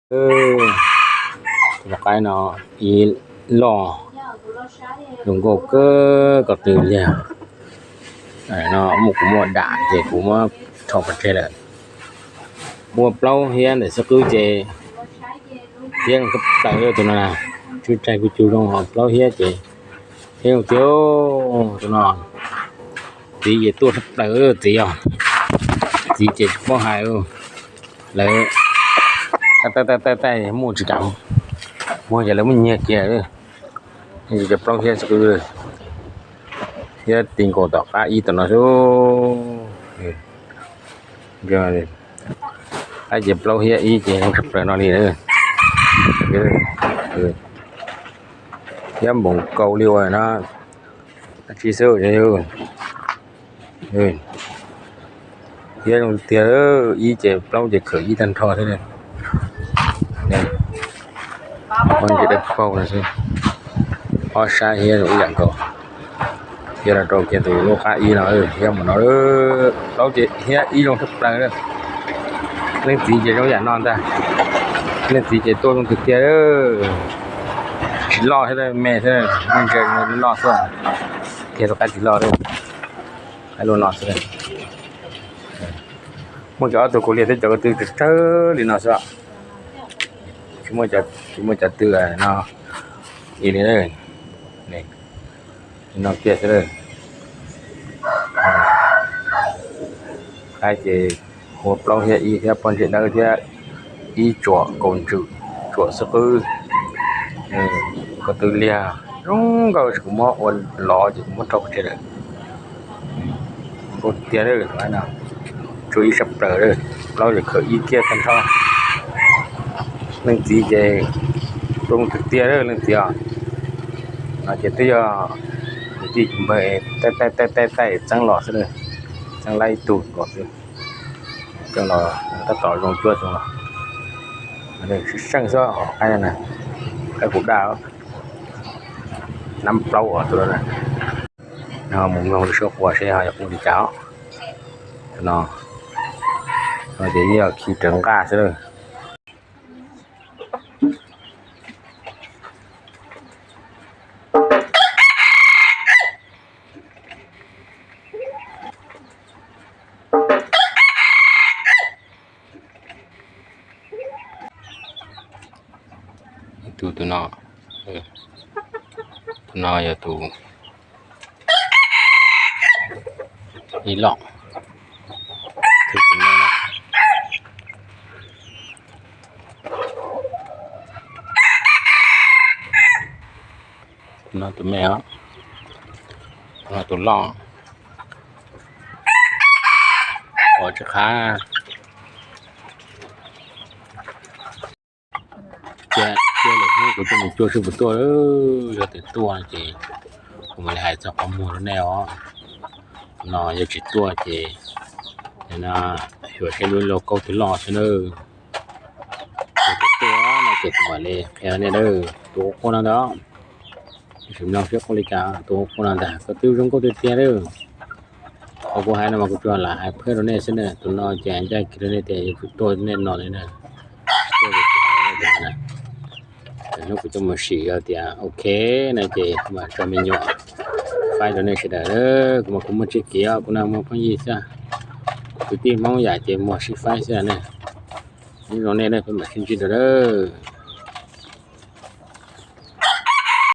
Tus qaib no ib loj, zoo nkauj kawg, ko tw liag. No muaj, kuv muaj dam ces kuv muab rho pov tseg lawm. Muaj plaub hiab ntawm xub qwb ces hiab zoo tshaj plaws tus no na. Tswb tsaig kuj cug zoo, ho plaub hiab ces hiab zoo tiag tus no. Txiv ces tuaj tshaj plaws txiv os. Txiv ces tsis paub hais, lawv taij taij taij muaj tsis kam muag ces lawv muab nyiag kiag. Cov plaub hiab xub qwb, hiab ti nkaus tom qab ib tom no xwb. Qab ces plaub hiab ib ces zoo tshaj plaws no li. Hiab npoos kau li ua no. Dab tsi xwb, hiab zoo tiag, ib ces plaub ces khawm ib tag nrho thiab. Muaj ntsis dawb paug no xwb. Ob sab hiab zoo ib yam nkaus. Hiab los rau kiag tus lub qab ib no, hiab mus no. Plaub ces hiab ib zoo tshaj plaws. Leej txiv ces zoo yam no ntag. Leej txiv ces tuaj zoo tiag tiag. Tsis loj thiab, me thiab, me ntse loj xwb. Kiag rau qab tsis loj, qab loj no xwb. Muaj cov ob tug kaus liag thiab cov ko tw tsawg tsawg li no xwb. Tsis muaj cov tw no li. No kiag xwb. Qab ces ua plaub hiab ib thiab pob ntseg dawb thiab ib tsuam kaus ntswm, tsuam xub qwb. Ko tw liag zoo nkauj, kuv muab ua lov ces kuv muab rau pov tseg lawm. Zoo tiag, tsuas ib sab plaws, plaub ces khawm ib kiag tag nrho. Leej txiv ces zoo tiag tiag leej txiv os. No ces twb yog kwv tij kwv npawg taij taij taij txeeb los xwb, txeeb laib ib tug los xwb. Coj los tab tom zoo cuab xwb los. Seej xwb os, qaib no, qaib kuv daj, nab plaub os tus no. Mus mloog lub suab quaj seb ho yuav ua li cas. No, no ces yeej yog khi rawv nqaj xwb lawm. Tus, tus no, tus no yog tus ib loj. Tus no tus me os, tus no tus loj. Ua tsis qab. Cia, cia lwm hnub kuv coj mus cuab seb puas tuaj. Yog tias tuaj ces kuv mam li hais txog qhov muag rau nej os. No yog tsis tuaj ces xyuas seb lub lauj kaub twg loj xwb na. Yog tias tuaj no ces kuv mam li qhia nej na. Tus ua quaj no ntag, sim mloog seb quaj li cas. Tus ua quaj no ntag, ko tw zoo nkauj tiag tiag lawm. Qhov kuv hais no mas kuv tsuas lam hais phawj rau nej xwb na. Tus no ces ncaj kiag rau nej tias yuav tsum tuaj nej no li na. Hnub kuv coj mus sim yog tias ok no ces kuv mam tso me nyuam faib rau nej sawv daws. Kuv mas kuv muag tsis kiv os, kuv no muag phooj ywg xwb. Kwv tij Hmoob yam ces muag sib faib xwb ne. Nyob zoo nej, peb mam sib ntsib dua lawm.